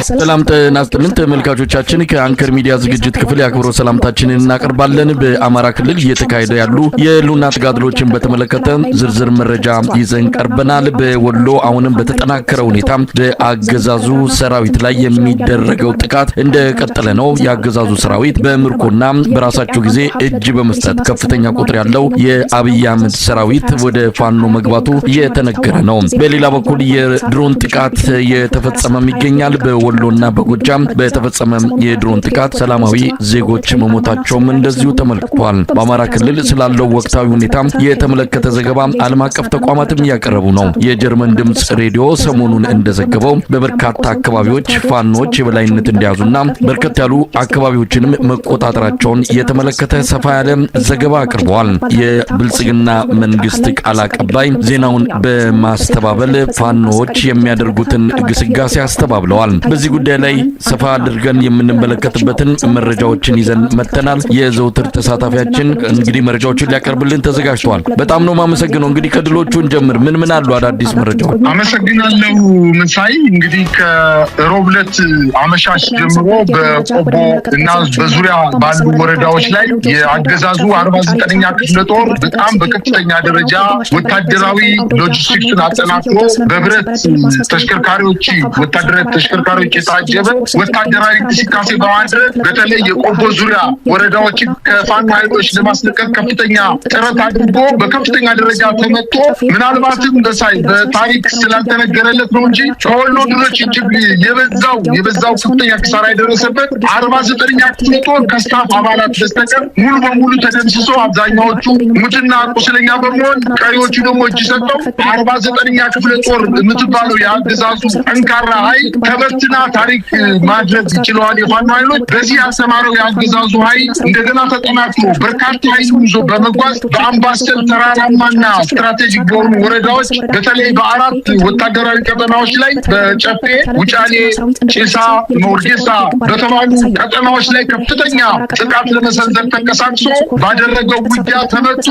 ሰላም ጤና ይስጥልን ተመልካቾቻችን፣ ከአንከር ሚዲያ ዝግጅት ክፍል የአክብሮት ሰላምታችንን እናቀርባለን። በአማራ ክልል እየተካሄደ ያሉ የህልውና ተጋድሎችን በተመለከተ ዝርዝር መረጃ ይዘን ቀርበናል። በወሎ አሁንም በተጠናከረ ሁኔታ በአገዛዙ ሰራዊት ላይ የሚደረገው ጥቃት እንደቀጠለ ነው። የአገዛዙ ሰራዊት በምርኮና በራሳቸው ጊዜ እጅ በመስጠት ከፍተኛ ቁጥር ያለው የአብይ አህመድ ሰራዊት ወደ ፋኖ መግባቱ እየተነገረ ነው። በሌላ በኩል የድሮን ጥቃት እየተፈጸመም ይገኛል። በወሎና በጎጃም በተፈጸመ የድሮን ጥቃት ሰላማዊ ዜጎች መሞታቸውም እንደዚሁ ተመልክቷል። በአማራ ክልል ስላለው ወቅታዊ ሁኔታ የተመለከተ ዘገባ ዓለም አቀፍ ተቋማትም እያቀረቡ ነው። የጀርመን ድምጽ ሬዲዮ ሰሞኑን እንደዘገበው በበርካታ አካባቢዎች ፋኖች የበላይነት እንደያዙና በርከት ያሉ አካባቢዎችንም መቆጣጠራቸውን የተመለከተ ሰፋ ያለ ዘገባ አቅርበዋል። የብልጽግና መንግስት ቃል አቀባይ ዜናውን በማስተባበል ፋኖዎች የሚያደርጉትን ግስጋሴ አስተባብለዋል። በዚህ ጉዳይ ላይ ሰፋ አድርገን የምንመለከትበትን መረጃዎችን ይዘን መጥተናል። የዘውትር ተሳታፊያችን እንግዲህ መረጃዎችን ሊያቀርብልን ተዘጋጅተዋል። በጣም ነው የማመሰግነው። እንግዲህ ከድሎቹን ጀምር፣ ምን ምን አሉ አዳዲስ መረጃዎች? አመሰግናለሁ መሳይ። እንግዲህ ከሮብ ዕለት አመሻሽ ጀምሮ በቆቦ እና በዙሪያ ባሉ ወረዳዎች ላይ የአገዛዙ 49ኛ ክፍለ ጦር በጣም በከፍተኛ ደረጃ ወታደራዊ ሎጂስቲክሱን አጠናክሮ በብረት ተሽከርካሪዎች፣ ወታደራዊ ተሽከርካሪዎች የታጀበ ወታደራዊ እንቅስቃሴ በማድረግ በተለይ የቆቦ ዙሪያ ወረዳዎችን ከፋኖ ኃይሎች ለማስለቀቅ ከፍተኛ ጥረት አድርጎ በከፍተኛ ደረጃ ተመቶ፣ ምናልባትም በሳይ በታሪክ ስላልተነገረለት ነው እንጂ ከወሎ ድሎች እጅግ የበዛው ከፍተኛ ኪሳራ የደረሰበት 49ኛ ክፍለ ጦር ከ staff አባላት በስተቀር ሙሉ በሙሉ ተደምስሶ አብዛኛዎቹ ሙትና ቁስለኛ በመሆን ቀሪዎቹ ደግሞ እጅ ሰጠው 49ኛ ክፍለ ጦር የምትባለው የአገዛዙ ጠንካራ ኃይል ተበትና ታሪክ ማድረግ ችለዋል የፋኖ ኃይሎች። በዚህ ያሰማረው የአገዛዙ ኃይል እንደገና ተጠናክሮ በርካታ ኃይሉን ይዞ በመጓዝ በአምባሰል ተራራማና strategic በሆኑ ወረዳዎች፣ በተለይ በአራት ወታደራዊ ቀጠናዎች ላይ፣ በጨፌ፣ ውጫሌ፣ ጭሳ፣ ሞርጌሳ በተባሉ ቀጠናዎች ላይ ከፍተኛ ጥቃት ለመሰንዘር ተንቀሳቅሶ ባደረገው ውጊያ ተመቶ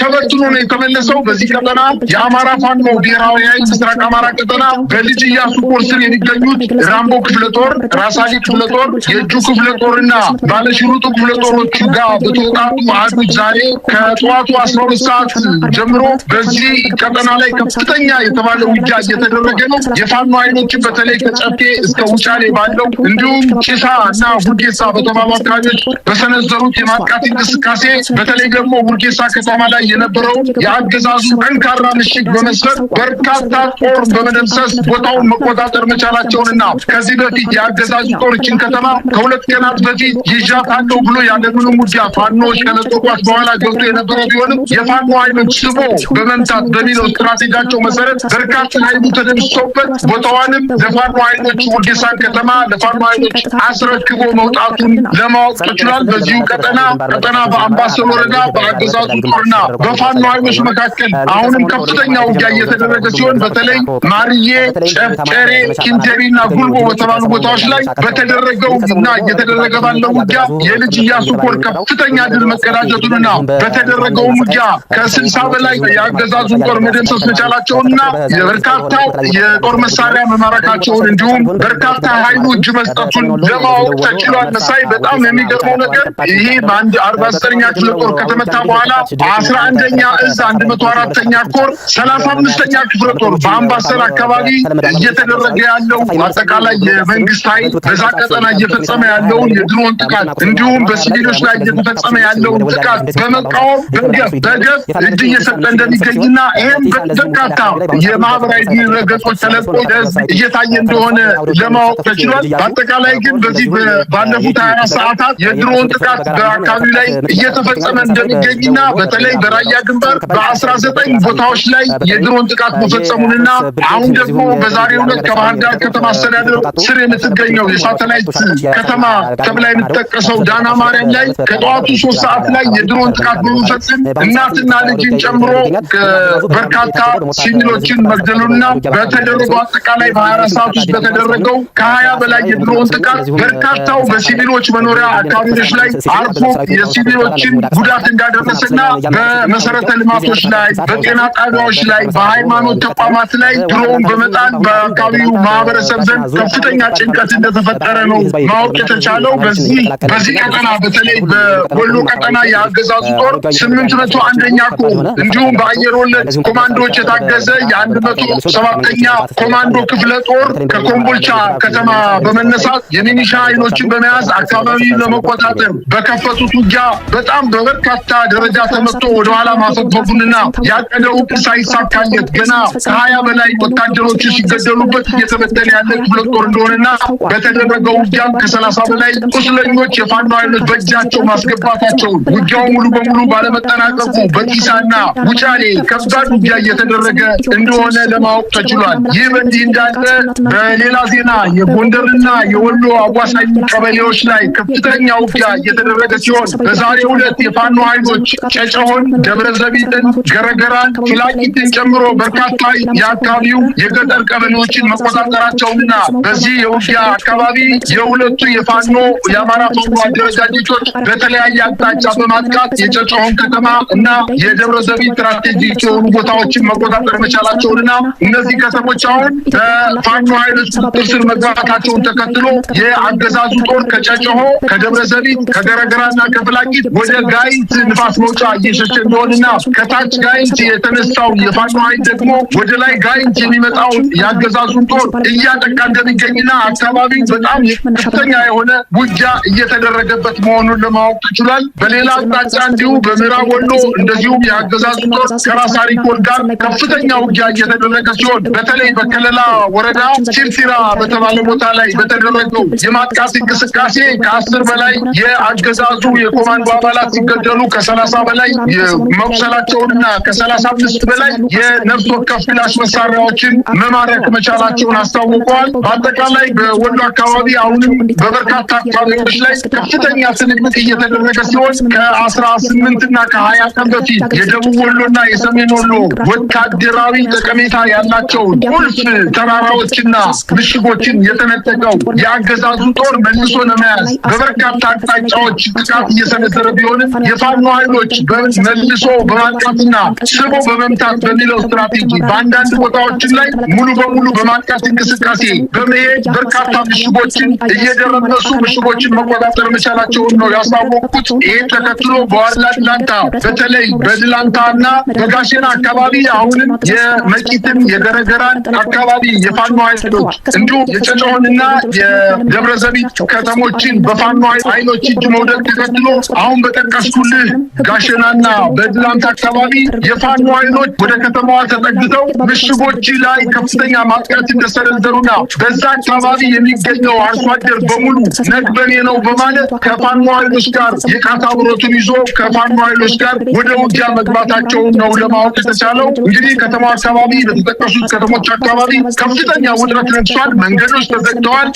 ተበትኖ ነው የተመለሰው። በዚህ ቀጠና የአማራ ፋኖ ብሔራዊ ኃይል ምስራቅ አማራ ቀጠና በልጅ ኢያሱ ኮር ስር የሚገኙት ራምቦ ክፍለ ጦር፣ ራሳሊ ክፍለ ጦር፣ የእጁ ክፍለ ጦርና ባለሽሩጡ ክፍለ ጦሮቹ ጋር በተወጣጡ አሃዶች ዛሬ ከጠዋቱ 12 ሰዓት ጀምሮ በዚህ ቀጠና ላይ ከፍተኛ የተባለ ውጊያ እየተደረገ ነው። የፋኖ ኃይሎችን በተለይ ከጨፌ እስከ ውጫሌ ባለው እንዲሁም ጭሳ እና ውርጌሳ በተባሉ አካባቢዎች በሰነዘሩት የማጥቃት እንቅስቃሴ፣ በተለይ ደግሞ ውርጌሳ ከተማ ላይ የነበረው የአገዛዙ ጠንካራ ምሽግ በመስበር በርካታ ጦር በመደምሰስ ቦታውን መቆጣጠር መቻላቸውንና ከዚህ በፊት የአገዛዙ ጦር ይህችን ከተማ ከ2 ቀናት በፊት ይዣታለሁ ብሎ ያለምንም ውጊያ ፋኖዎች ከለቀቋት በኋላ ገብቶ የነበረ ቢሆንም የፋኖ ኃይሎች ስቦ በመምታት በሚለው ስትራቴጂያቸው መሰረት በርካታ ኃይሉ ተደምስሶበት ቦታዋንም ለፋኖ ኃይሎች፣ ውርጌሳን ከተማ ለፋኖ ኃይሎች አስረክቦ መውጣቱን ለማወቅ ተችሏል። በዚሁ ቀጠና በአምባሰል ወረዳ በአገዛዙ ጦርና በፋኖ ኃይሎች መካከል አሁንም ከፍተኛ ውጊያ እየተደረገ ሲሆን በተለይ ማርዬ፣ ጨፍጨሬ፣ ኪንቴሪ እና ጉልቦ በተባሉ ቦታዎች ላይ በተደረገው እና እየተደረገ ባለው ውጊያ የልጅ ኢያሱ ኮር ከፍተኛ ድል መቀዳጀቱንና በተደረገው ውጊያ ከ60 በላይ የአገዛዙን ጦር መደምሰስ መቻላቸውንና የበርካታ የጦር መሳሪያ መማረካቸውን እንዲሁም በርካታ ኃይሉ እጅ መስጠቱን ለማወቅ ተችሏል። መሳይ፣ በጣም የሚገርመው ነገር ይሄ በአንድ 49ኛ ክፍለ ጦር ከተመታ በኋላ 11ኛ እዝ 104ኛ ኮር 35ኛ ክፍለ ጦር በአምባሰል አካባቢ እየተደረገ ያለው አጠቃላይ የመንግስት ኃይል በዛ ቀጠና እየፈጸመ ያለውን የድሮን ጥቃት እንዲሁም በሲቪሎች ላይ እየተፈጸመ ያለውን ጥቃት በመቃወም በገፍ በገፍ እጅ እየሰጠ እንደሚገኝና ይህም በርካታ የማህበራዊ ድረ ገጾች ተለቆ ለህዝብ እየታየ እንደሆነ ለማወቅ ተችሏል። በአጠቃላይ ግን በዚህ ባለፉት 24 ሰዓታት የድሮን ጥቃት በአካባቢው ላይ እየተፈጸመ እንደሚገኝና በተለይ በራያ ግንባር በ19 ቦታዎች ላይ የድሮን ጥቃት መፈጸሙንና አሁን ደግሞ በዛሬው ዕለት ከባህር ዳር ከተማ አስተዳደር ስር የምትገኘው የሳተላይት ከተማ ተብላ የምትጠቀሰው ዳና ማርያም ላይ ከጠዋቱ 3 ሰዓት ላይ የድሮን ጥቃት በመፈጸም እናትና ልጅን ጨምሮ በርካታ ሲቪሎችን መግደሉና በተደረገው አጠቃላይ በ24 ሰዓት ውስጥ በተደረገው ከ20 በላይ የድሮን ጥቃት በርካታው በሲቪሎች መኖሪያ አካባቢዎች ላይ አርፎ የሲቪሎችን ጉዳት እንዳደረሰና በመሰረተ ልማቶች ላይ፣ በጤና ጣቢያዎች ላይ፣ በሃይማኖት ተቋማት ላይ ድሮን በመጣል በአካባቢው ማህበረሰብ ዘንድ ከፍተኛ ከፍተኛ ጭንቀት እንደተፈጠረ ነው ማወቅ የተቻለው። በዚህ ቀጠና በተለይ በወሎ ቀጠና የአገዛዙ ጦር 801ኛ ኮር እንዲሁም በአየር ወለድ ኮማንዶዎች የታገዘ የ107ኛ ኮማንዶ ክፍለ ጦር ከኮምቦልቻ ከተማ በመነሳት የሚኒሻ ኃይሎችን በመያዝ አካባቢ ለመቆጣጠር በከፈቱት ውጊያ በጣም በበርካታ ደረጃ ተመቶ ወደኋላ ማፈግፈጉንና ያቀደው ሳይሳካለት ገና ከ20 በላይ ወታደሮቹ ሲገደሉበት እየተበተነ ያለ ክፍለ ጦር እንደሆነና በተደረገው ውጊያም ከ30 በላይ ቁስለኞች የፋኖ ኃይሎች በእጃቸው ማስገባታቸውን፣ ውጊያው ሙሉ በሙሉ ባለመጠናቀቁ በጢሳና ውጫሌ ከባድ ውጊያ እየተደረገ እንደሆነ ለማወቅ ተችሏል። ይህ በእንዲህ እንዳለ በሌላ ዜና የጎንደርና የወሎ አዋሳኝ ቀበሌዎች ላይ ከፍተኛ ውጊያ እየተደረገ ሲሆን በዛሬው ዕለት የፋኖ ኃይሎች ጨጨሆን፣ ደብረ ዘቢጥን፣ ገረገራን፣ ፍላቂትን ጨምሮ በርካታ የአካባቢው የገጠር ቀበሌዎችን መቆጣጠራቸውንና በዚህ የውጊያ አካባቢ የሁለቱ የፋኖ የአማራ ፋኖ አደረጃጀቶች በተለያየ አቅጣጫ በማጥቃት የጨጨሆን ከተማ እና የደብረ ዘቢጥ ስትራቴጂክ የሆኑ ቦታዎችን መቆጣጠር መቻላቸውንና እነዚህ ከተሞች አሁን በፋኖ ኃይሎች ቁጥጥር ስር መግባታቸውን ተከትሎ የአገዛዙ ጦር ከጨጨሆ፣ ከደብረ ዘቢጥ፣ ከገረገራና ከፍላቂት ወደ ጋይንት ንፋስ መውጫ እየሸሸ እንደሆነና ከታች ጋይንት የተነሳው የፋኖ ኃይል ደግሞ ወደ ላይ ጋይንት የሚመጣውን የአገዛዙን ጦር እያጠቃ እንደሚገኝና አካባቢው በጣም ከፍተኛ የሆነ ውጊያ እየተደረገበት መሆኑን ለማወቅ ተችሏል። በሌላ አቅጣጫ እንዲሁ በምዕራብ ወሎ እንደዚሁም የአገዛዙ ጦር ከራስ አሪኮል ጋር ከፍተኛ ውጊያ እየተደረገ ሲሆን በተለይ በከለላ ወረዳ ሲርሲራ በተባለ ቦታ ላይ በተደረገው የማጥቃት እንቅስቃሴ ከ10 በላይ የአገዛዙ የኮማንዶ አባላት ሲገደሉ ከ30 በላይ መቁሰላቸውንና ከ35 በላይ የነፍስ ወከፍ ክላሽ መሳሪያዎችን መማረክ መቻላቸውን አስታውቀዋል። በአጠቃላይ በወሎ አካባቢ አሁንም በበርካታ አካባቢዎች ላይ ከፍተኛ ትንቅንቅ እየተደረገ ሲሆን ከ18 እና ከ20 ቀን በፊት የደቡብ ወሎና የሰሜን ወሎ ወታደራዊ ጠቀሜታ ያላቸውን ቁልፍ ተራራዎችና ምሽጎችን የተነጠቀው የአገዛዙ ጦር መልሶ ለመያዝ በበርካታ አቅጣጫዎች ጥቃት እየሰነዘረ ቢሆንም የፋኖ ኃይሎች መልሶ በማጥቃትና ስቦ በመምታት በሚለው ስትራቴጂ በአንዳንድ ቦታዎችን ላይ ሙሉ በሙሉ በማጥቃት እንቅስቃሴ በመሄድ በርካታ ምሽጎችን እየደረመሱ ምሽጎችን መቆጣጠር መቻላቸውን ነው ያስታወቁት። ይህን ተከትሎ በዋላ ድላንታ በተለይ በድላንታና በጋሸና አካባቢ አሁንም የመቂትን የገረገራን አካባቢ የፋኖ ኃይሎች እንዲሁም የጨጨሆንና የደብረ ዘቢጥ ከተሞችን በፋኖ ኃይሎች እጅ መውደቅ ተከትሎ አሁን በጠቀስኩልህ ጋሸናና በድላንታ አካባቢ የፋኖ ኃይሎች ወደ ከተማዋ ተጠግተው ምሽጎች ላይ ከፍተኛ ማጥቃት እንደሰነዘሩና በዛ አካባቢ የሚገኘው አርሶ አደር በሙሉ ነግበኔ ነው በማለት ከፋኖ ኃይሎች ጋር የቃታ ብረቱን ይዞ ከፋኖ ኃይሎች ጋር ወደ ውጊያ መግባታቸውን ነው ለማወቅ የተቻለው። እንግዲህ ከተማው አካባቢ በተጠቀሱት ከተሞች አካባቢ ከፍተኛ ውጥረት ነግሷል። መንገዶች ተዘግተዋል።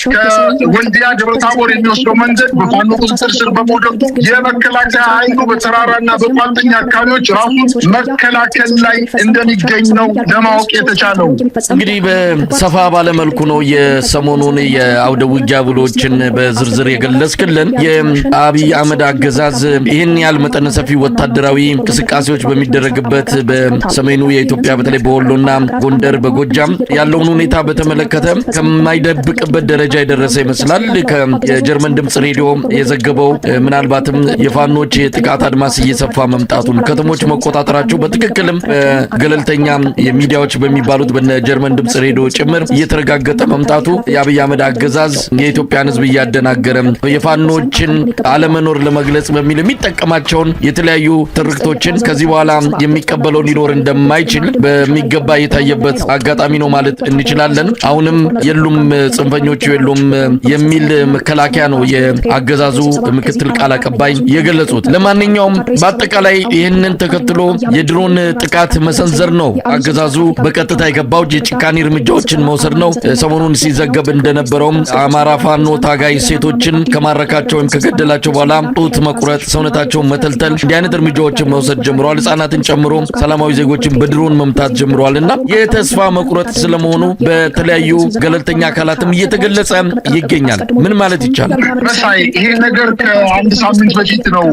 ከወልዲያ ደብረ ታቦር የሚወስደው መንገድ በፋኖ ቁጥጥር ስር በመውደቁ የመከላከያ ኃይሉ በተራራና በቋጥኝ አካባቢዎች ራሱን መከላከል ላይ እንደሚገኝ ነው ለማወቅ የተቻለው። እንግዲህ በሰፋ ባለመልኩ ነው የሰሞኑን የአውደ ውጊያ ውሎችን በዝርዝር የገለጽክልን። የአብይ አህመድ አገዛዝ ይህን ያህል መጠነ ሰፊ ወታደራዊ እንቅስቃሴዎች በሚደረግበት በሰሜኑ የኢትዮጵያ በተለይ በወሎና ጎንደር በጎጃም ያለውን ሁኔታ በተመለከተ ከማይደብቅበት ደረጃ የደረሰ ይመስላል። ከጀርመን ድምጽ ሬዲዮ የዘገበው ምናልባትም የፋኖች የጥቃት አድማስ እየሰፋ መምጣቱን ከተሞች መቆጣጠራቸው በትክክልም ገለልተኛ የሚዲያዎች በሚባሉት በነ ጀርመን ድምጽ ሬዲዮ ጭምር እየተረጋገጠ መምጣቱ የአብይ አህመድ አገዛዝ የኢትዮጵያን ሕዝብ እያደናገረ የፋኖችን አለመኖር ለመግለጽ በሚል የሚጠቀማቸውን የተለያዩ ትርክቶችን ከዚህ በኋላ የሚቀበለው ሊኖር እንደማይችል በሚገባ የታየበት አጋጣሚ ነው ማለት እንችላለን። አሁንም የሉም ጽንፈኞቹ የሉም የሚል መከላከያ ነው የአገዛዙ ምክትል ቃል አቀባይ የገለጹት። ለማንኛውም በአጠቃላይ ይህንን ተከትሎ የድሮን ጥቃት መሰንዘር ነው አገዛዙ በቀጥታ የገባው የጭካኔ እርምጃዎችን መውሰድ ነው። ሰሞኑን ሲዘገብ እንደነበረውም አማራ ፋኖ ታጋይ ሴቶችን ከማረካቸው ወይም ከገደላቸው በኋላ ጡት መቁረጥ፣ ሰውነታቸውን መተልተል እንዲህ አይነት እርምጃዎችን መውሰድ ጀምረዋል። ህጻናትን ጨምሮ ሰላማዊ ዜጎችን በድሮን መምታት ጀምረዋል እና የተስፋ መቁረጥ ስለመሆኑ በተለያዩ ገለልተኛ አካላትም እየተገለጸ ይገኛል። ምን ማለት ይቻላል? መሳይ፣ ይሄ ነገር ከአንድ ሳምንት በፊት ነው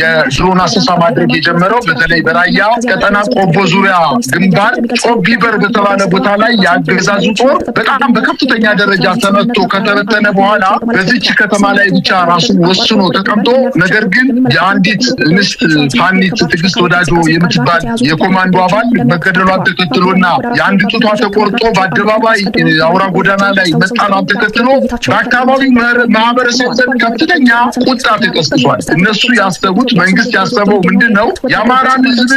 የድሮን አሰሳ ማድረግ የጀመረው። በተለይ በራያ ቀጠና ቆቦ ዙሪያ ግንባር ጮቢበር በተባለ ቦታ ላይ የአገዛዙ ጦር በጣም በከፍተኛ ደረጃ ተመቶ ከተበተነ በኋላ በዚች ከተማ ላይ ብቻ ራሱን ወስኖ ተቀምጦ፣ ነገር ግን የአንዲት እንስት ፋኒት ትዕግስት ወዳጆ የምትባል የኮማንዶ አባል መገደሏን ተከትሎና የአንድ ጡቷ ተቆርጦ በአደባባይ አውራ ጎዳና ላይ መጣሏን ተከትሎ በአካባቢው ማህበረሰብ ዘንድ ከፍተኛ ቁጣ ተቀስቅሷል። እነሱ ያሰቡት፣ መንግስት ያሰበው ምንድን ነው? የአማራን ህዝብ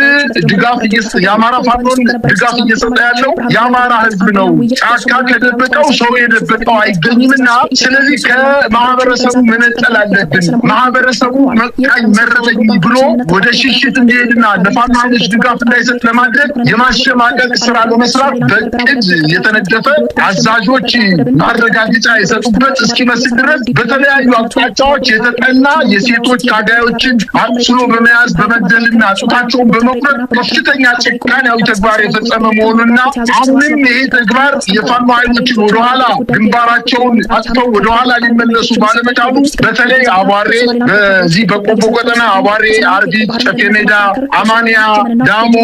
ድጋፍ፣ የአማራ ፋኖን ድጋፍ እየሰጠ ያለው የአማራ ህዝብ ነው። ጫካ ከደበቀው ሰው የደበቀው አይገኝምና፣ ስለዚህ ከማህበረሰቡ መነጠል አለብን። ማህበረሰቡ መቃኝ መረጠኝ ብሎ ወደ ሽሽት እንዲሄድና ለፋኖ ኃይሎች ድጋፍ እንዳይሰጥ ለማድረግ የማሸማቀቅ ስራ ለመስራት በቅድ የተነደፈ፣ አዛዦች ማረጋገጫ የሰጡበት እስኪመስል ድረስ በተለያዩ አቅጣጫዎች የተጠና የሴቶች ታጋዮችን አቁስሎ በመያዝ፣ በመግደልና ጡታቸውን በመቁረጥ ከፍተኛ ጭካኔያዊ ተግባር የፈጸመ መሆኑና አሁንም ይሄ ተግባር የፋኖ ኃይሎችን ወደኋላ ግንባራቸውን አጥተው ወደኋላ ሊመለሱ ባለመቻሉ በተለይ አቧሬ፣ በዚህ በቆቦ ቀጠና አቧሬ፣ አርቢት፣ ጨፌ ሜዳ፣ አማንያ፣ ዳሞ፣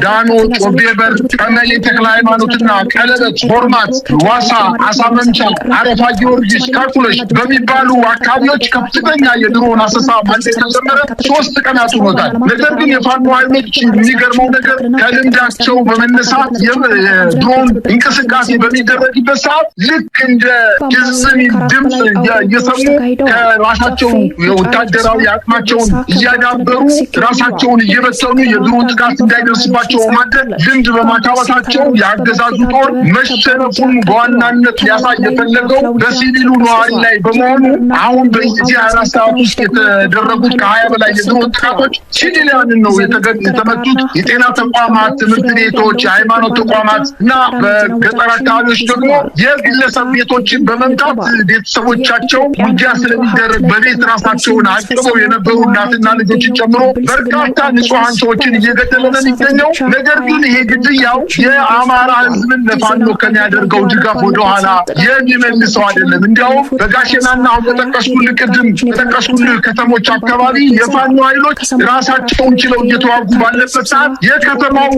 ዳኖ፣ ጮቤበር፣ ቀመሌ ተክለ ሃይማኖትና ቀለበት፣ ሆርማት፣ ዋሳ፣ አሳ መምቻ፣ አረፋ ጊዮርጊስ፣ ካልኩለሽ በሚባሉ አካባቢዎች ከፍተኛ የድሮን አሰሳ ማድረግ ከጀመረ 3 ቀናት ሆኖታል። ነገር ግን የፋኖ ኃይሎች የሚገርመው ነገር ከልምዳቸው በመነሳት የድሮን እንቅስቃሴ በሚደረግበት ሰዓት ልክ እንደ ቅዝም ድምፅ እየሰሙ ከራሳቸው ወታደራዊ አቅማቸውን እያዳበሩ ራሳቸውን እየበተኑ የድሮን ጥቃት እንዳይደርስባቸው ማድረግ ልምድ በማካበታቸው የአገዛዙ ጦር መሸነፉን በዋናነት ሊያሳይ የፈለገው በሲቪሉ ነዋሪ ላይ በመሆኑ አሁን በዚህ 24 ሰዓት ውስጥ የተደረጉት ከ20 በላይ የድሮን ጥቃቶች ሲቪሊያንን ነው የተመቱት። የጤና ተቋማት፣ ትምህርት ቤቶች፣ የሃይማኖት ተቋማት እና በገጠር አካባቢዎች ደግሞ የግለሰብ ቤቶችን በመምታት ቤተሰቦቻቸው ውጊያ ስለሚደረግ በቤት ራሳቸውን አቅበው የነበሩ እናትና ልጆችን ጨምሮ በርካታ ንጹሐን ሰዎችን እየገደለ ነው የሚገኘው። ነገር ግን ይሄ ግድያው የአማራ ሕዝብን ለፋኖ ከሚያደርገው ድጋፍ ወደኋላ የሚመልሰው አይደለም። እንዲያውም በጋሸናና አሁን በጠቀስኩልህ፣ ቅድም በጠቀስኩልህ ከተሞች አካባቢ የፋኖ ኃይሎች ራሳቸውን ችለው እየተዋጉ ባለበት ሰዓት የከተማው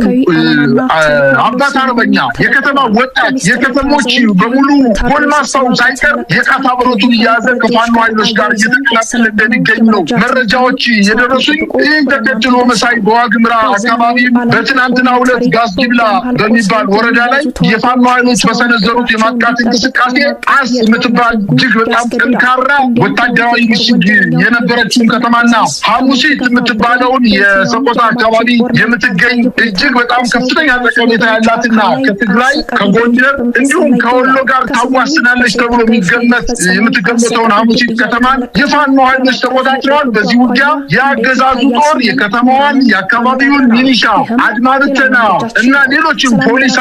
አባት አርበኛ፣ የከተማው ወጣት፣ የከተሞች በሙሉ ጎልማሳው ሳይቀር የቃታ ብረቱን እየያዘ ከፋኖ ኃይሎች ጋር እየተቀላቀለ እንደሚገኝ ነው መረጃዎች የደረሱኝ። ይህን ተከትሎ መሳይ በዋግምራ አካባቢ በትናንትናው ዕለት ጋስጊብላ በሚባል ወረዳ ላይ የፋኖ ኃይሎች በሰነዘሩት የማጥቃት እንቅስቃሴ አስ የምትባል እጅግ በጣም ጠንካራ ወታደራዊ ምሽግ የነበረችውን ከተማና ሐሙሲት የምትባለውን የሰቆጣ አካባቢ የምትገኝ እጅግ በጣም ከፍተኛ ጠቀሜታ ያላትና ከትግራይ፣ ከጎንደር እንዲሁም ከወሎ ጋር ታዋስናለች ተብሎ የሚገመት የምትገመተውን ሐሙሲት ከተማን የፋኖ ኃይሎች ተቆጣጥረዋል። በዚህ ውጊያ የአገዛዙ ጦር የከተማዋን የአካባቢውን ሚሊሻ፣ አድማ ብተና እና ሌሎችም ፖሊስ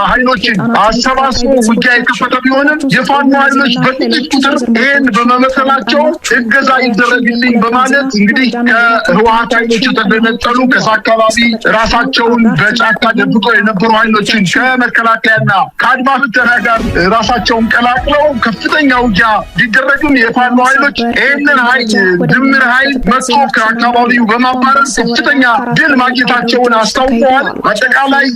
ኃይሎችን አሰባስቦ ውጊያ የከፈተ ቢሆንም የፋኖ ኃይሎች በጥቂት ቁጥር ይህን በመመከታቸው እገዛ ይደረግልኝ በማለት እንግዲህ ከህወሀት ኃይሎች የተገነጠሉ፣ ከዛ አካባቢ ራሳቸውን በጫካ ደብቀው የነበሩ ኃይሎችን ከመከላከያና ከአድማ ብተና ጋር ራሳቸውን ቀላቅለው ከፍተኛ ውጊያ ቢደረግም የፋኖ ኃይሎች ይህንን ኃይል ድምር ኃይል መጥቶ ከአካባቢው በማባረር ከፍተኛ ድል ማግኘታቸውን አስታውቀዋል። አጠቃላይ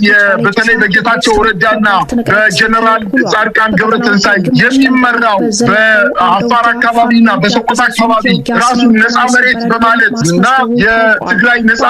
በተለይ በጌታቸው ረዳና በጀነራል ጻድቃን ገብረትንሳኤ የሚመራው በአፋር አካባቢና በሰቆጣ አካባቢ ራሱን ነፃ መሬት በማለት እና የትግራይ ነፃ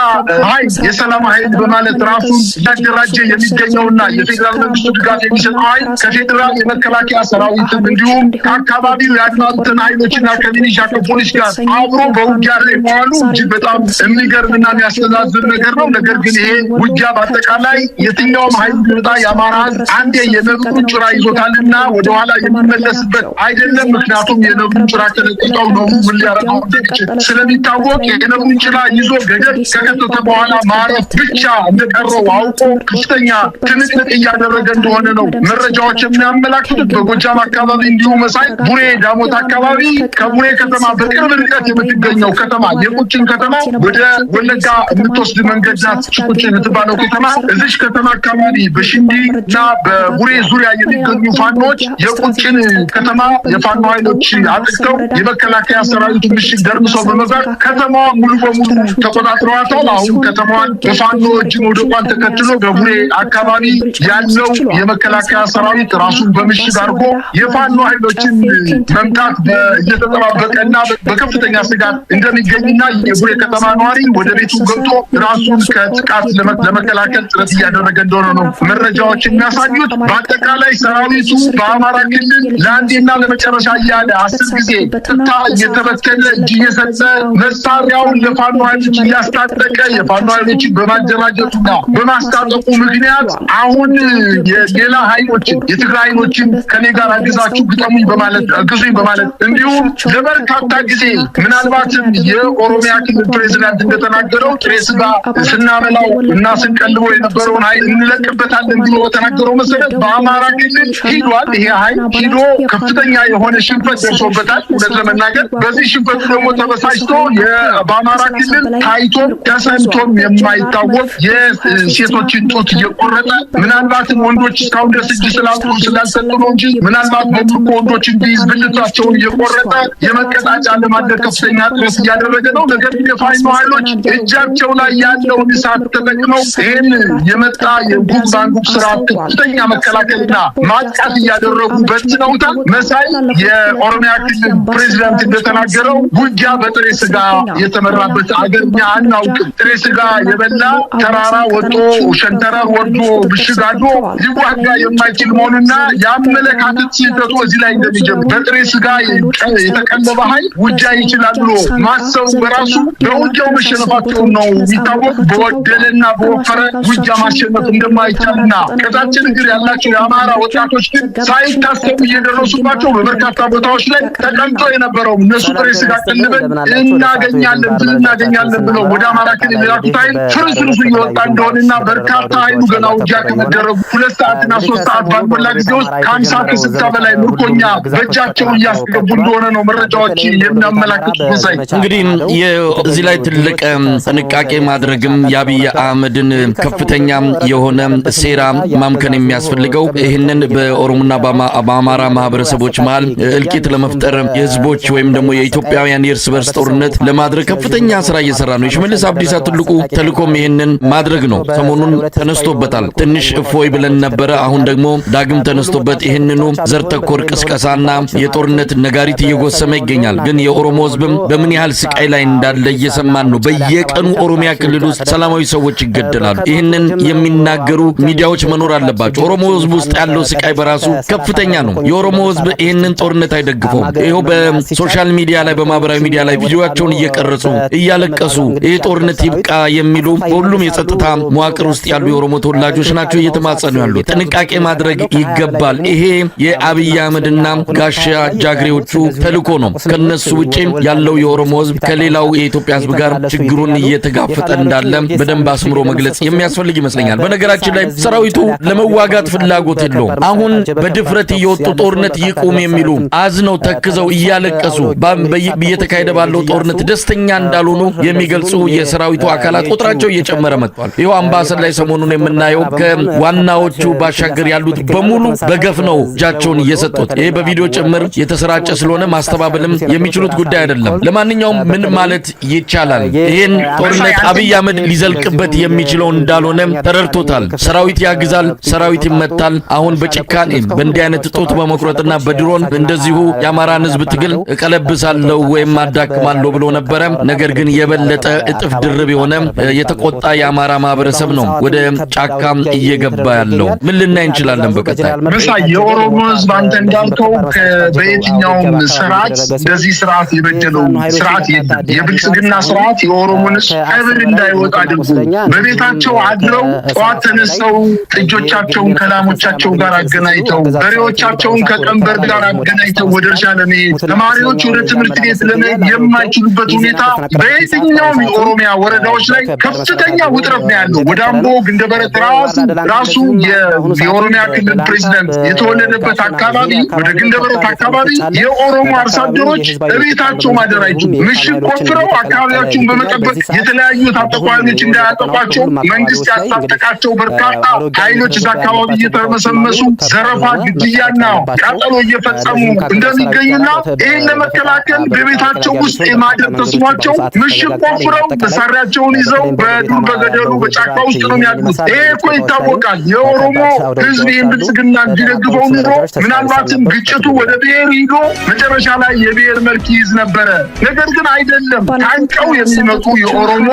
ኃይል፣ የሰላም ኃይል በማለት ራሱን እያደራጀ የሚገኘውና የፌዴራል መንግስቱ ድጋፍ የሚሰጠው ኃይል ከፌዴራል የመከላከያ ሰራዊትም እንዲሁም ከአካባቢው የአድማ ብተና ኃይሎችና ከሚሊሻ፣ ከፖሊስ ጋር አብሮ በውጊያ ላይ መዋሉ እጅግ በጣም የሚገርምና የሚያስተዛዝብ ነገር ነው። ነገር ግን ይሄ ውጊያ በአጠቃላይ የትኛውም ኃይል ቢመጣ የአማራ ሕዝብ አንዴ የነብሩን ጭራ ይዞታልና ወደኋላ የሚመለስበት አይደለም። ምክንያቱም የነብሩን ጭራ ከለቀቀው ነብሩ ምን ሊያደርገው እንደሚችል ስለሚታወቅ የነብሩን ጭራ ይዞ ገደል ከከተተ በኋላ ማረፍ ብቻ እንደቀረው አውቆ ከፍተኛ ትንቅንቅ እያደረገ እንደሆነ ነው መረጃዎች የሚያመላክቱት። በጎጃም አካባቢ እንዲሁ መሳይ ቡሬ ዳሞት አካባቢ ከቡሬ ከተማ በቅርብ ርቀት የምትገኘው ከተማ የቁጭን ከተማ፣ ወደ ወለጋ የምትወስድ መንገድ ናት። ቁጭ የምትባለው ከተማ፣ እዚች ከተማ አካባቢ በሽንዲ እና በቡሬ ዙሪያ የሚገኙ ፋኖች የቁጭን ከተማ የፋኖ ኃይሎች አጥቅተው የመከላከያ ሰራዊቱ ምሽግ ደርምሰው በመግባት ከተማዋ ሙሉ በሙሉ ተቆጣጥረዋታል። አሁን ከተማዋን በፋኖ እጅ መውደቋን ተከትሎ በቡሬ አካባቢ ያለው የመከላከያ ሰራዊት ራሱን በምሽግ አድርጎ የፋኖ ኃይሎችን መምጣት እየተጠባበቀና በከፍተኛ ስጋት እንደሚገኝና የቡሬ ከተማ ነዋሪ ወደ ቤቱ ገብቶ ራሱን ከጥቃት ለመከላከል ጥረት እያደረገ እንደሆነ ነው መረጃዎች የሚያሳዩት። በአጠቃላይ ሰራዊቱ በአማራ ክልል ለአንዴና ለመጨረሻ እያለ 10 ጊዜ ጥታ እየተበተነ እጅ እየሰጠ መሳሪያውን ለፋኖ ኃይሎች እያስታጠቀ የፋኖ ኃይሎችን በማደራጀቱና በማስታጠቁ ምክንያት አሁን የሌላ ኃይሎችን የትግራይ ኃይሎችን ከኔ ጋር አግዛችሁ ግጠሙኝ በማለት አግዙኝ በማለት እንዲሁም ለበርካታ ጊዜ ምናልባትም የኦሮሚያ ክልል ፕሬዚዳንት እንደተናገረው ጥሬ ስጋ ስናበላው እና ስንቀልበው የነበረውን ኃይል እንለቅበታለን ብሎ በተናገረው መሰረት በአማራ ክልል ሂዷል። ይሄ ኃይል ሂዶ ከፍተኛ የሆነ ሽንፈት ደርሶበታል። እውነት ለመናገር በዚህ ሽንፈቱ ደግሞ ተበሳጭቶ በአማራ ክልል ታይቶም ተሰምቶም የማይታወቅ የሴቶችን ጡት እየቆረጠ ምናልባትም ወንዶች እስካሁን ድረስ እጅ ስላልሰጡ ነው እንጂ ምናልባት በምርኮ ወንዶችን ቢይዝ ብልታቸውን እየቆረጠ የመቀጣጫ ለማድረግ ከፍተኛ ጥረት እያደረገ ነው። ነገር ግን የፋኖ ኃይሎች እጃቸው ላይ ያለውን እሳት ተጠቅመው ይህን የመጣ የጉግ ባንጉግ ስርዓት ከፍተኛ መከላከልና ማጥቃት እያደረጉ በትነውታል። መሳይ የኦሮሚያ ክልል ፕሬዚዳንት እንደተናገረው ውጊያ በጥሬ ስጋ የተመራበት አገር እኛ አናውቅም። ጥሬ ስጋ የበላ ተራራ ወጥቶ ሸንተረር ወርዶ ምሽግ አድሮ ሊዋጋ የማይችል መሆኑና የአመለካከት ስህተቱ እዚህ ላይ እንደሚጀምር በጥሬ ስጋ የተቀለበ ኃይል ውጊያ ይችላል ብሎ ማሰቡ በራሱ በውጊያው መሸነፋቸውን ነው የሚታወቅ። በወደለና በወፈረ ውጊያ ማሸነፍ እንደማይቻልና ቀጫጭን እግር ያላቸው የአማራ ወጣቶች ግን ሳይታሰቡ እየደረሱባቸው በበርካታ ቦታዎች ላይ ተቀምጦ የነበረው እነሱ ጥሬ ስጋ ቀልበን እናገኛለን ድል እናገኛለን ብለው ወደ አማራ ክልል የላኩት ኃይል ፍርስርሱ እየወጣ እንደሆነና በርካታ ኃይሉ ገና ውጊያ ከመደረጉ 2 ሰዓትና 3 ሰዓት ባልሞላ ጊዜ ውስጥ ከ50 ከ60 በላይ ምርኮኛ በእጃቸው እያስገቡ እንደሆነ ነው መረጃዎች የሚያመላክቱት። መሳይ እንግዲህ እዚህ ላይ ትልቅ ጥንቃቄ ማድረግም የአብይ አህመድን ከፍተኛ የሆነ ሴራ ማምከን የሚያስፈልገው ይህንን በኦሮሞና በአማራ ማህበረሰቦች መሃል እልቂት ለመፍጠር የህዝቦች ወይም ደግሞ የኢትዮጵያውያን የእርስ በርስ ጦርነት ለማድረግ ከፍተኛ ስራ እየሰራ ነው። የሽመልስ አብዲሳ ትልቁ ተልእኮም ይህንን ማድረግ ነው። ሰሞኑን ተነስቶበታል። ትንሽ እፎይ ብለን ነበረ። አሁን ደግሞ ዳግም ተነስቶበት ይህንኑ ዘር ተኮር ቅስቀሳና የጦርነት ነጋሪት እየጎሰመ ይገኛል። ግን የኦሮሞ ህዝብም በምን ያህል ስቃይ ላይ እንዳለ እየሰማን ነው። በየቀኑ ኦሮሚያ ክልል ውስጥ ሰላማዊ ሰዎች ይገደላሉ። ይህንን የሚናገሩ ሚዲያዎች መኖር አለባቸው። ኦሮሞ ህዝብ ውስጥ ያለው ስቃይ በራሱ ከፍተኛ ነው። የኦሮሞ ህዝብ ይህንን ጦርነት አይደግፈውም። ይኸው በ social media ላይ በማህበራዊ ሚዲያ ላይ ቪዲዮአቸውን እየቀረጹ እያለቀሱ ይህ ጦርነት ይብቃ የሚሉ በሁሉም የጸጥታ መዋቅር ውስጥ ያሉ የኦሮሞ ተወላጆች ናቸው እየተማጸኑ ያሉት። ጥንቃቄ ማድረግ ይገባል። ይሄ የአብይ አህመድና ጋሻ ጃግሬዎቹ ተልእኮ ነው። ከነሱ ውጪ ያለው የኦሮሞ ህዝብ ከሌላው የኢትዮጵያ ህዝብ ጋር ችግሩን እየተጋፈጠ እንዳለ በደንብ አስምሮ መግለጽ የሚያስፈልግ ይመስለኛል። በነገራችን ላይ ሰራዊቱ ለመዋጋት ፍላጎት የለውም። አሁን በድፍረት እየወጡ ጦርነት ይቁም የሚሉ አዝነው ተክዘው እያለቀሱ እየተካሄደ ባለው ጦርነት ደስተኛ እንዳልሆኑ የሚገልጹ የሰራዊቱ አካላት ቁጥራቸው እየጨመረ መጥቷል። ይኸው አምባሰል ላይ ሰሞኑን የምናየው ከዋናዎቹ ባሻገር ያሉት በሙሉ በገፍ ነው እጃቸውን እየሰጡት። ይሄ በቪዲዮ ጭምር የተሰራጨ ስለሆነ ማስተባበልም የሚችሉት ጉዳይ አይደለም። ለማንኛውም ምን ማለት ይቻላል? ይህን ጦርነት አብይ አህመድ ሊዘልቅበት የሚችለው እንዳልሆነ ተረድቶታል። ሰራዊት ያግዛል፣ ሰራዊት ይመታል። አሁን በጭካኔ በእንዲህ አይነት ጡት በመቁረጥና በድሮን እንደዚሁ የአማራን ህዝብ ትግል እቀለብሳለሁ ወይም አዳክማለሁ ብሎ ነበረ። ነገር ግን የበለጠ እጥፍ ድርብ የሆነ የተቆጣ የአማራ ማህበረሰብ ነው ወደ ጫካ እየገባ ያለው። ምን ልናይ እንችላለን በቀጣይ? መሳይ የኦሮሞ ህዝብ አንተ እንዳልከው በየትኛውም ስርዓት እንደዚህ ስርዓት የበደለው ስርዓት የለም። የብልጽግና ስርዓት የኦሮሞን ህዝብ ቀብር እንዳይወጣ አድርጎ በቤታቸው አድረው ጠዋት ተነስተው ጥጆቻቸውን ከላሞቻቸው ጋር አገናኝተው በሬዎቻቸውን ከቀንበር ጋር አገናኝተው ወደ እርሻ ለመሄድ ተማሪዎች ወደ ትምህርት ቤት ለመሄድ የማይችሉበት ሁኔታ በየትኛውም የኦሮሚያ ወረዳዎች ላይ ከፍተኛ ውጥረት ነው ያለው። ወደ አምቦ ግንደበረት ራሱ የኦሮሚያ ክልል ፕሬዚዳንት የተወለደበት አካባቢ ወደ ግንደበረት አካባቢ የኦሮሞ አርሶ አደሮች እቤታቸው ማደር አይችሉም። ምሽግ ቆፍረው አካባቢያቸውን በመጠበቅ የተለያዩ የታጠቁ ኃይሎች እንዳያጠቋቸው መንግስት ያስታጠቃቸው በርካታ ኃይሎች እዛ አካባቢ እየተመሰመሱ ዘረፋ፣ ግድያና ቃጠሎ እየፈጸሙ እንደሚገኙና ይህን ለመከላከል በቤታቸው ውስጥ የማደር ተስኗቸው ምሽግ ቆፍረው መሳሪያቸውን ይዘው በዱር በገደሉ በጫካ ውስጥ ነው የሚያድሩት። ይሄ እኮ ይታወቃል። የኦሮሞ ህዝብ ይህን ብልጽግና እንዲደግፈው ኑሮ ምናልባትም ግጭቱ ወደ ብሔር ሂዶ መጨረሻ ላይ የብሔር መልክ ይይዝ ነበረ። ነገር ግን አይደለም። ታንቀው የሚመጡ የኦሮሞ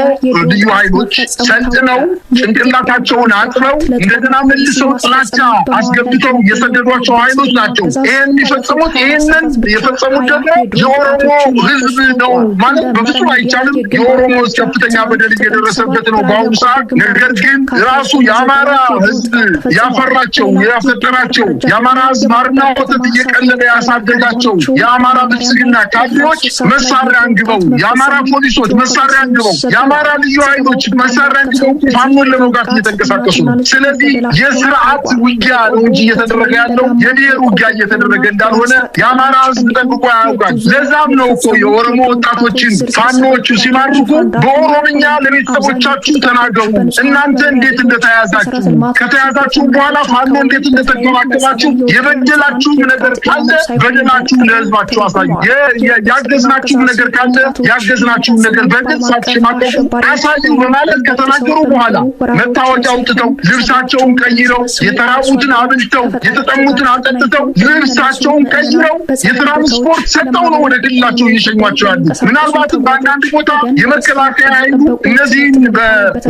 ልዩ ኃይሎች ሰልጥነው ጭንቅላታቸውን አጥበው እንደገና መልሰው ጥላቻ አስገብተው የሰደዷቸው ኃይሎች ናቸው ይህን የሚፈጽሙት። ይህንን የፈጸሙት ደግሞ የኦሮሞ ሕዝብ ነው ማለት በፍጹም አይቻልም። የኦሮሞ ሕዝብ ከፍተኛ በደል እየደረሰበት ነው በአሁኑ ሰዓት። ነገር ግን ራሱ የአማራ ሕዝብ ያፈራቸው ያፈጠራቸው፣ የአማራ ሕዝብ ማርና ወተት እየቀለበ ያሳደጋቸው የአማራ ብልጽግና ካድሬዎች መሳሪያ አንግበው፣ የአማራ ፖሊሶች መሳሪያ አንግበው፣ የአማራ ልዩ ኃይሎች መሳሪያ አንግበው ፋኖን ለመውጋት እየተንቀሳቀሱ ነው። ስለዚህ የስርዓት ውጊያ ነው እንጂ እየተደረገ ያለው የብሔር ውጊያ እየተደረገ እንዳልሆነ የአማራ ህዝብ ጠንቅቆ ያውቃል። ለዛም ነው እኮ የኦሮሞ ወጣቶችን ፋኖዎቹ ሲማርኩ በኦሮምኛ ለቤተሰቦቻችሁ ተናገሩ፣ እናንተ እንዴት እንደተያዛችሁ፣ ከተያዛችሁ በኋላ ፋኖ እንዴት እንደተንከባከባችሁ፣ የበደላችሁም ነገር ካለ በደላችሁ ለህዝባችሁ አሳዩ፣ ያገዝናችሁም ነገር ካለ ያገዝናችሁም ነገር በግልጽ ሳትሸማቀቁ አሳዩ በማለት ከተናገሩ በኋላ መታወቂያ አውጥተው፣ ልብሳቸውን ቀይረው፣ የተራቡትን አብልተው፣ የተጠሙትን አጠጥተው፣ ልብሳቸውን ቀይረው፣ የትራንስፖርት ሰጠው ነው ወደ ክልላቸው እየሸኟቸው ያሉ። ምናልባትም በአንዳንድ ቦታ የመከላከያ ኃይሉ እነዚህን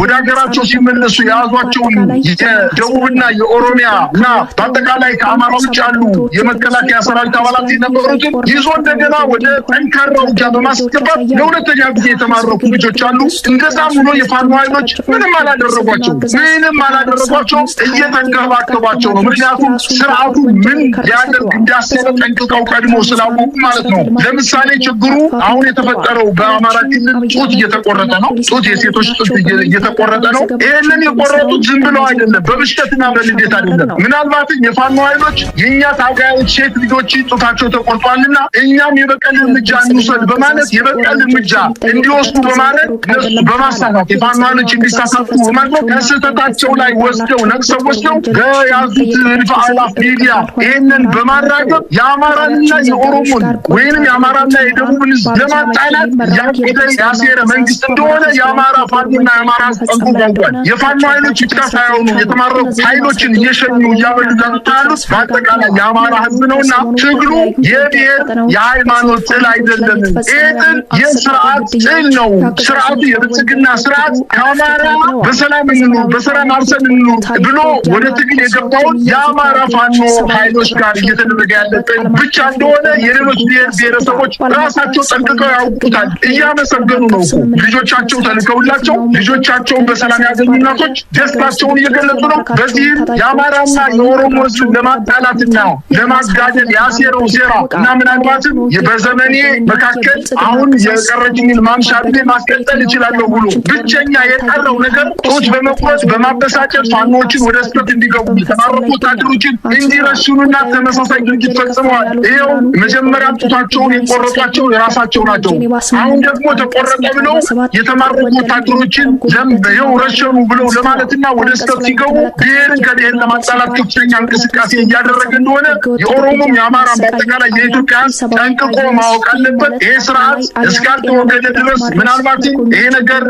ወደ ሀገራቸው ሲመለሱ የያዟቸውን የደቡብና የኦሮሚያ እና በአጠቃላይ ከአማራ ውጭ ያሉ የመከላከያ ሰራዊት አባላት የነበሩትን ይዞ እንደገና ወደ ጠንካራ ውጊያ በማስገባት ለሁለተኛ ጊዜ የተማረኩ ልጆች አሉ። እንደዛም ሆኖ የፋኖ ኃይሎች ምንም አላደረጓቸው፣ ምንም አላደረጓቸው፣ እየተንከባከቧቸው ነው። ምክንያቱም ስርዓቱ ምን ሊያደርግ እንዳሰበ ጠንቅቀው ቀድሞ ስላወቁ ማለት ነው። ለምሳሌ ችግሩ አሁን የተፈጠረው በአማራ ክልል ጡት እየተቆረጠ ነው። ጡት፣ የሴቶች ጡት እየተቆረጠ ነው። ይህንን የቆረጡት ዝም ብለው አይደለም፣ በብሽቀትና በንዴት አይደለም። ምናልባትም የፋኖ ኃይሎች የእኛ ታጋዮች ሴት ልጆች ጡታቸው ተቆርጧልና እኛም የበቀል እርምጃ እንውሰድ በማለት የበቀል እርምጃ እንዲወስዱ በማድረግ፣ እነሱ በማሳሳት፣ የፋኖ ኃይሎች እንዲሳሳቱ በማድረግ፣ ከስህተታቸው ላይ ወስደው፣ ነቅሰው ወስደው በያዙት እልፍ አእላፍ ሚዲያ ይህንን በማራገብ የአማራንና የኦሮሞን ወይንም የአማራና የደቡብን ህዝብ ለማጣላት ያቀደ ያሴረ መንግስት እንደሆነ የአማራ ፋኖና የአማራ ህዝብ ጠንቅቆ ያውቃል። የፋኖ ኃይሎች ብቻ ሳይሆኑ የተማረኩ ኃይሎችን እየሸኙ፣ እያበሉ፣ እያጠጡ ያሉት በአጠቃላይ የአማራ ህዝብ ነውና ትግሉ የብሔር የሃይማኖት ጥል አይደለም። ይህ ጥል የስርዓት ጥል ነው። ስርዓቱ የብልጽግና ስርዓት ከአማራ በሰላም እንኑር፣ በሰላም አርሰን እንኑር ብሎ ወደ ትግል የገባውን የአማራ ፋኖ ኃይሎች ጋር እየተደረገ ያለ ጥል ብቻ እንደሆነ የሌሎች ብሔር ብሔረሰቦች ራሳቸው ጠንቅቀው ያውቁታል። እያመሰገኑ ነው እኮ። ልጆቻቸው ተልከውላቸው ልጆቻቸውን በሰላም ያገኙ እናቶች ደስታቸውን እየገለጹ ነው። በዚህም የአማራና የኦሮሞ ህዝብ ለማጣላትና ለማጋደል ያሴረው ሴራ እና ምናልባትም በዘመኔ መካከል አሁን የቀረችኝን ማምሻ ዕድሜ ማስቀጠል እችላለሁ ብሎ ብቸኛ የቀረው ነገር ጡት በመቁረጥ በማበሳጨት ፋኖዎችን ወደ ስህተት እንዲገቡ፣ የተማረኩ ወታደሮችን እንዲረሽኑና ተመሳሳይ ድርጊት ፈጽመዋል። ይኸው መጀመሪያ ጡታቸውን የቆረጧቸው የራሳቸው ናቸው። አሁን ደግሞ ተቆረጠ ብለው የተማረኩ ወታደሮችን ይኸው ረሸኑ ብለው ለማለትና ወደ ስህተት ሲገቡ ብሔርን ከብሔር ለማጣላት ከፍተኛ እንቅስቃሴ እያደረገ እንደሆነ የኦሮሞም የአማራም በአጠቃላይ የኢትዮጵያ ሕዝብ ጠንቅቆ ማወቅ አለበት። ይሄ ስርዓት እስካልተወገደ ድረስ ምናልባትም ይሄ ነገር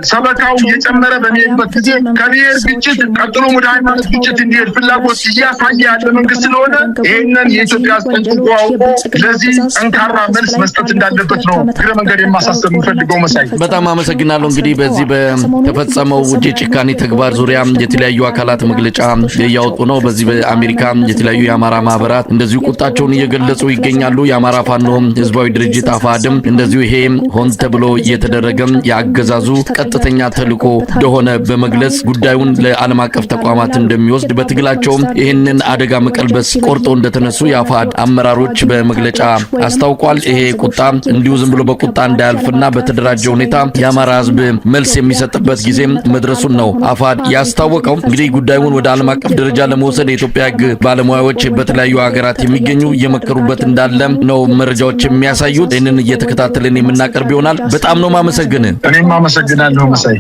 ሰበካው እየጨመረ በሚሄድበት ጊዜ ከብሔር ግጭት ቀጥሎም ወደ ሃይማኖት ግጭት እንዲሄድ ፍላጎት እያሳየ ያለ መንግስት ስለሆነ ይህንን የኢትዮጵያ ሕዝብ ጠንቅቆ አውቆ ለዚህ ጠንካራ መልስ መስጠት እንዳለበት ነው እግረ መንገድ የማሳሰብ የምፈልገው፣ መሳይ። በጣም አመሰግናለሁ። እንግዲህ በዚህ በተፈጸመው የጭካኔ ተግባር ዙሪያ የተለያዩ አካላት መግለጫ እያወጡ ነው። በዚህ በአሜሪካ የተለያዩ የአማራ ማህበራት እንደዚሁ ቁጣቸውን እየገለጹ ይገኛሉ። የአማራ ፋኖ ህዝባዊ ድርጅት አፋሕድም እንደዚሁ ይሄ ሆን ተብሎ የተደረገ የአገዛዙ ቀጥተኛ ተልዕኮ እንደሆነ በመግለጽ ጉዳዩን ለዓለም አቀፍ ተቋማት እንደሚወስድ፣ በትግላቸውም ይህንን አደጋ መቀልበስ ቆርጦ እንደተነሱ የአፋሕድ አመራሮች በመግለጫ አስታውቋል። ይሄ ቁጣ እንዲሁ ዝም ብሎ በቁጣ እንዳያልፍና በተደራጀ ሁኔታ የአማራ ህዝብ መልስ የሚሰጥበት ጊዜ መድረሱን ነው አፋሕድ ያስታወቀው። እንግዲህ ጉዳዩን ወደ ዓለም አቀፍ ደረጃ ለመውሰድ የኢትዮጵያ ህግ ባለሙያዎች በተለያዩ ሀገራት የሚገኙ እየመከሩበት እንዳለ ነው መረጃዎች የሚያሳዩት። ይህንን እየተከታተልን የምናቀርብ ይሆናል። በጣም ነው ማመሰግን። እኔም አመሰግናለሁ መሳይ።